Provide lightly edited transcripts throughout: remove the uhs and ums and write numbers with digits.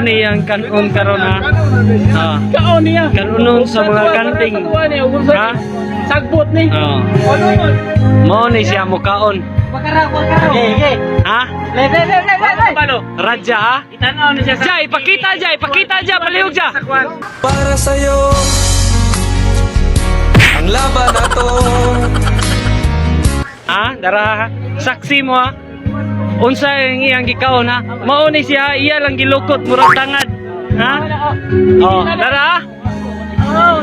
ni ang kanon karon, ha. Ah. Kaon niya. Kanon sa mga kanting. Ha? Sagbot ni. Oh. Mao ni siya mukaon. Wakara, wakara. Okay. Ha? Le, le, le, le, le. Balo. Radya, ha? Itanaw ni siya sa Ja, ipakita ja, ipakita ja, palihog ja. Para sa'yo ang laban na to. Ha? Dara ha? Saksi mo, ha? Unsa ang iyang gikaon, ha? Mao ni siya, iya lang gilukot murag tangad. Ha? Oh, dara ha?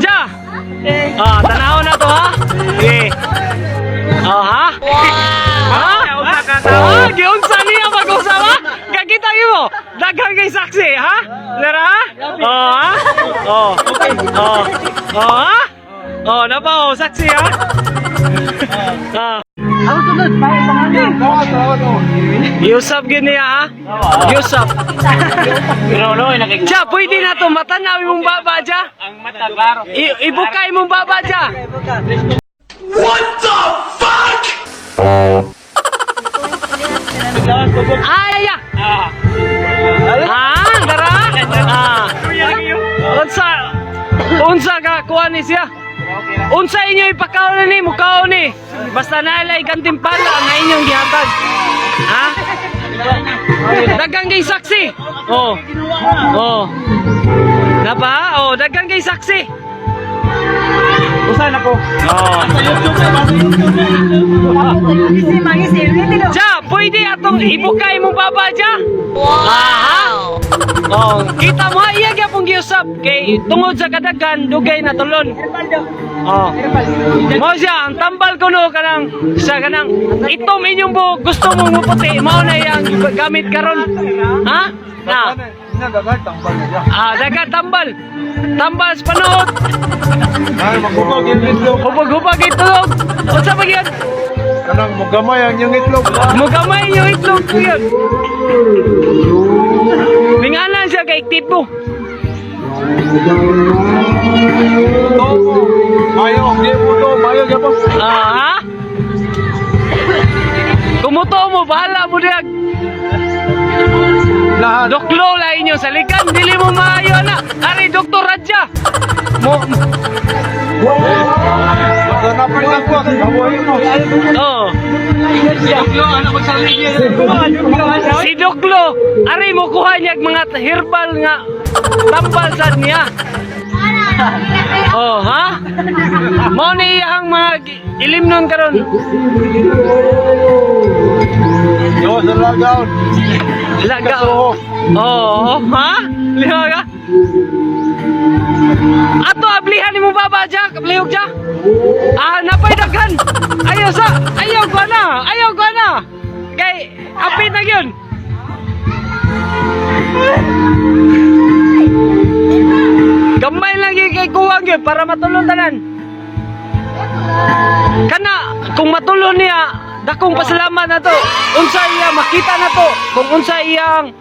Ja. Ah, tanaw na to, ha? Okay. Oh, ha? Ha? Ah, giunsa niya mag-usa, ha? Kakita mo. Daghang kay saksi, ha? Dara ha? Oh, ha? Oh. Oh. Oh, ha? Oh, napa oh, saksi, ha? Ah. Ako sunod, pa Giusap gyud niya, ha? Giusap. Pero no, nagig Ja, pwede na to matanaw imong baba ja. ang mata klaro. Ibukay imong baba ja. Ay, ay, ay. Ah. Ah, dara. Ah. Unsa unsa ka kuan ni siya? Unsa inyo ipakaon ni mukaon ni? Basta naalay gantimpala nga inyong gihatag. Ha? Dagang kay saksi. Oh. Oh. Napa? Oh, dagang kay saksi. Usan ako. Oh. Ja, pwede atong ibukay mong baba ja. Wow. Oh, kita mo ha, iya gyapon giusap kay tungod sa kadaghan dugay na tulon. Oh. Mao siya ang tambal ko no kanang sa kanang itom inyong buhok gusto mong muputi mao na iyang gamit karon. Ha? Na. Tambal na siya. Ah, daga tambal. Tambal sa panood. Ay, maghubag yung itlog. Hubog-hubog itlog. Unsa ba gyud? Kanang mugamay ang inyong itlog. Mugamay yung itlog ko yun. Mingalan siya kay tipo. Mayo, hindi mo to. Mayo, gyapon. Ah, ha? Kumuto mo, bahala mo diag. Lahat. Doklo la inyo salikan, dili mo maayo na. Ari Doktor Radja. Mo Basta napay lang ko. Kabuhay mo. Oh. Si Doklo, ari mo kuha niya mga herbal nga tambal sad niya. Oh, ha? Mao ni iyang mga ilimnon karon. Yo, sa lagaw. Laga. Oo, ha? Liha ka? Ato ablihan nimo baba ja, lihok ja. Ah, napay daghan. Ayaw sa, ayaw ko na, ayaw ko na. Kay apit na gyud. Gamay lang gyud kay kuwang gyud para matulon tanan. Kana kung matulon niya, dakong pasalamat na to. Unsa iya makita na to kung unsa iyang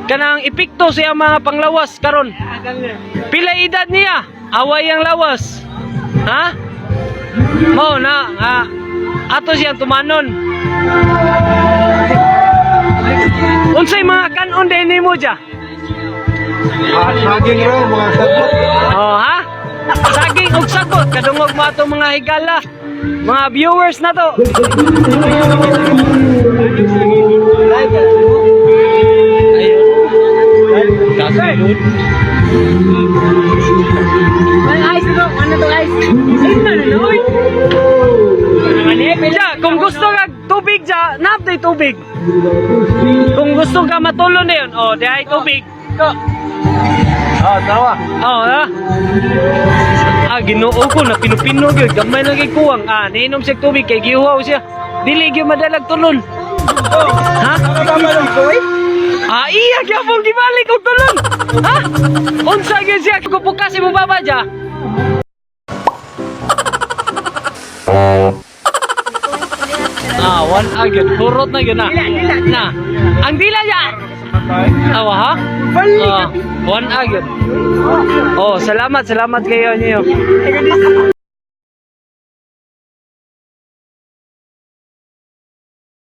kanang epekto sa iyang mga panglawas karon. Pila edad niya? Away ang lawas. Ha? Mao na ah, ato siyang tumanon. Unsay mga kanon din nimo ja? Ah, saging raw, mga sagot. Oh, ha? Saging og sagot kadungog mo atong mga higala. Mga viewers na to. Ja, kung gusto ka tubig ja, napday tubig. Kung gusto ka matulon na yun, oh, di ay tubig. Ah, tawa. Oh, ha? Ah, Ginoo ko na pinupino gyud, gamay lang kay kuwang. Ah, niinom siya tubig kay gihuhaw siya. Dili gyud madalag tulon. Ha? Ah, iya gyapon gibalik og tulon. Ha? Unsa gyud siya kupukas imong baba ja? Ah, one agad. Hurot na gyud na. Na. Ang dila niya. Awa ha? Ah, one agad. Oh, salamat, salamat kayo niyo.